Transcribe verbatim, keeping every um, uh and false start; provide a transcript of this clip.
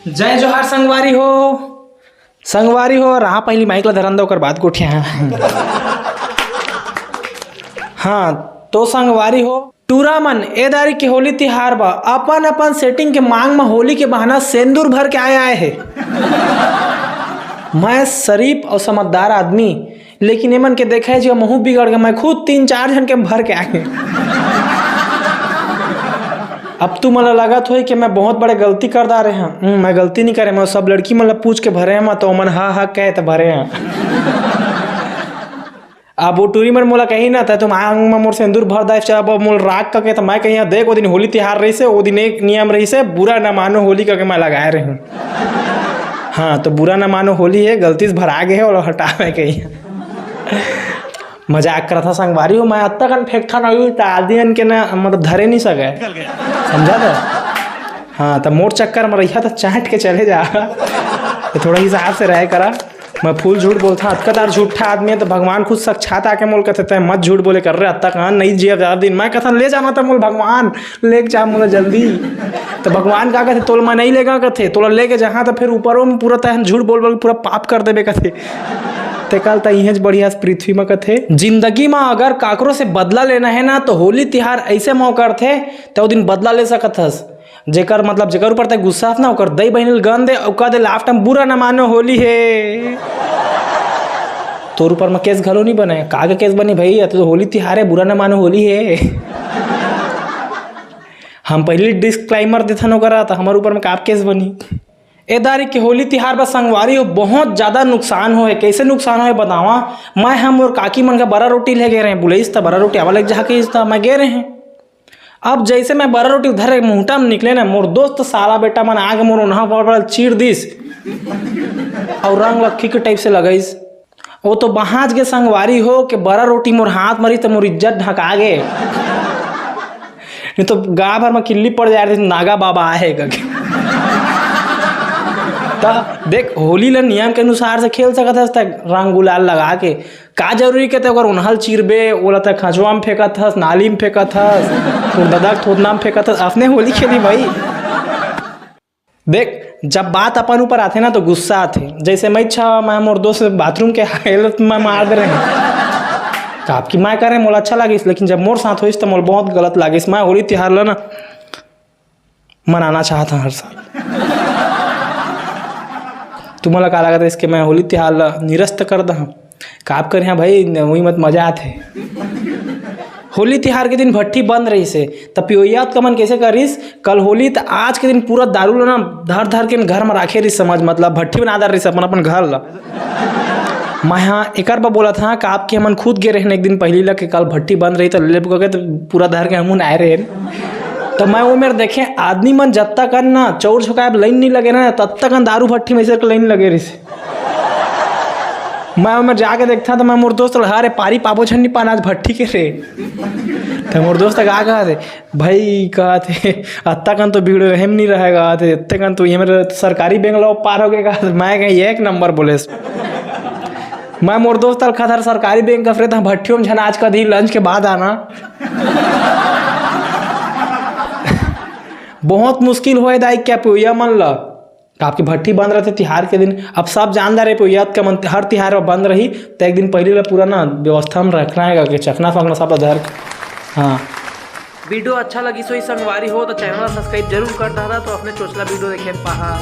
जय जोहार संगवारी हो। संगवारी हो, रहा पहली माइक ला धरन दे, ओकर बाद गोठिया। हाँ, तो संगवारी हो, टूरा मन ए दारी के होली तिहार बा अपन अपन सेटिंग के मांग म होली के बहाना सेंदूर भर के आए आए हे। मैं शरीफ और समझदार आदमी, लेकिन एमन के देखे जो महू बिगड़ के मैं खुद तीन चार झन के भर के आए। अब तू मला लगत होई कि मैं बहुत बड़े गलती कर डारे हूँ। हम्म, मैं गलती नहीं करे, मैं सब लड़की मन ला पूछ के भरे हूँ, तो ओमन हा हा कहे तो भरे हूँ। अब वो टूरी मन मोला कही ना, "तै तो मांग म मोर सेंदूर भर दाए, अब मोल राख," कके, तो मैं कही, "देख, वो दिन होली तिहार रहिसे, वो दिन एक नियम रहिसे, बुरा न मानो होली," कके मैं लगाए रही हूँ। हाँ, तो बुरा न मानो होली है, गलती से भरा गए है, और हटावे कही। मजाक करत हँव संगवारी हो, मैं अत्ता कन फेंकथन अभी त आदमी मन के ना, मतलब, धरे नहीं सके। निकल गया। समझा था? हाँ, त मोर चक्कर में रहिया त चाट के चले जा। त थोड़ा हिसाब से रहे करा। मैं फुल झूठ बोलथँव, अतका तार झूठा आदमी है त भगवान खुद साक्षात आके मोल कथे, "तैं मत झूठ बोले कर रे, अत्ता कहाँ नहीं जिया ज्यादा दिन।" मैं कथन, "ले जा ना त मोल भगवान, लेके जा मोला जल्दी।" त भगवान का कथे, "तोल मैं नहीं लेगा," कथे, "तोला लेके जहाँ त फिर ऊपरों में पूरा तहन झूठ बोल बोल के पूरा पाप कर देबे," कथे। ते काल त इहेंच बढ़िया से पृथ्वी म कथे, जिंदगी म अगर काकरो से बदला लेना है ना, तो होली तिहार ऐसे मौका रथे, ते ओ दिन बदला ले सकत हस। जेकर, मतलब, जेकर ऊपर ते गुस्सा हस ना, ओकर दई बहिनी ल गन दे, अउ कह दे, "लास्ट टाइम बुरा न मानो, होली हे।" तोर ऊपर म केस घलो नहीं बने। का के केस बनी भाई? या तो होली तिहार है, बुरा न मानो, होली हे। हम पहली डिस्क्लेमर देथन ओकरा, त हमर ऊपर म का केस बनी? ए दारी के होली तिहार बर संगवारी हो, बहुत ज्यादा नुकसान होए। कैसे नुकसान होए बतावा, मैं हम और काकी मन का बरा रोटी ले गे रहे, बुलाइस त बरा रोटी आवा लग जा कहिस त मैं गे रहे। अब जैसे मैं बरा रोटी धर के मुहटा में निकले ना, मोर दोस्त साला बेटा मन आगे मोर ओन्हा पर चीर दिस और रंग लक्खी के टाइप से लगाइस। वो तो बहाच के संगवारी हो के बरा रोटी मोर हाथ मरी त मोर इज्जत ढका गे। नहीं तो गाँव भर में किल्ली पड़ जाए रही, नागा बाबा आए हे करके। त देख, होली ल नियम के अनुसार से खेल सकत हस, त रंग गुलाल लगा के। का जरूरी के ते ओकर ओन्हा ल चीरबे, ओला त खंचवा में फेंकत हस, नाली में फेंकत हस, तोर ददा के थोथना में फेंकत हस, अपने होली खेली भाई। देख, जब बात अपन ऊपर आथे ना, तो गुस्सा आथे। जैसे मैं इच्छा, मैं मोर दोस्त बाथरूम के हालत में मार दे रहे। काप की मैं करे, मोला अच्छा लागिस, लेकिन जब मोर साथ होइस, तो मोला बहुत गलत लागिस। मैं होली तिहार ल ना मनाना चाहत हूँ हर साल। तुमला का लागत है, इसके मैं होली तिहार ल निरस्त कर दहूँ? काप कर यहाँ भाई, वही मत मजा आथे। होली तिहार के दिन भट्ठी बंद रहिस हे, त पियोइया कमन कैसे करिस, कल होली त आज के दिन पूरा दारू ल ना धर धर के घर में राखे रहिस, समझ, मतलब, भट्ठी बना दर रहिस अपन, अपन घर ल। मैं हाँ एकर बर बोलत हूँ, काप के हमन खुद गे रहन एक दिन पहली ल के कल भट्ठी बंद रही त ले लेबो करके, त पूरा धर के हमन आए रहन। त मैं वो मेर देखे आदमी मन जत्ता कन ना चौर झोंकाए बर लाइन नहीं लगे ना, तत्ता कन दारू भट्ठी में से लाइन लगे रहिस। मैं ओमेर जाके देखता त मैं मोर दोस्त ल, "अरे पारी पाबो झन नहीं पान आज भट्ठी के रे।" त मोर दोस्त का कहत हे, "भाई," कहत हे, "अत्ता कन तो भीड़ एम नहीं रहेगा," कहत हे, "अत्ते कन तो ये मेरे सरकारी बेंक ल पार हो गए," कहत हे। मैं कहीं एक नंबर बोले। मैं मोर दोस्त ल कहत हर, "सरकारी बेंक का फ्रे त भट्ठियों में झन आज का दी, लंच के बाद आना।" बहुत मुश्किल होए दाई क्या पुइया मन ल। आपकी भट्ठी बंद रहते तिहार के दिन। अब सब जानदार है, पुइयात का मन हर तिहार में बंद रही, तो एक दिन पहले ला पूरा ना व्यवस्था में रखना है करके चखना फकना सब धर के। हाँ। वीडियो अच्छा लगी सोई संगवारी हो तो चैनल सब्सक्राइब जरूर कर देना, तो अपने चोचला वीडियो देखे पहा।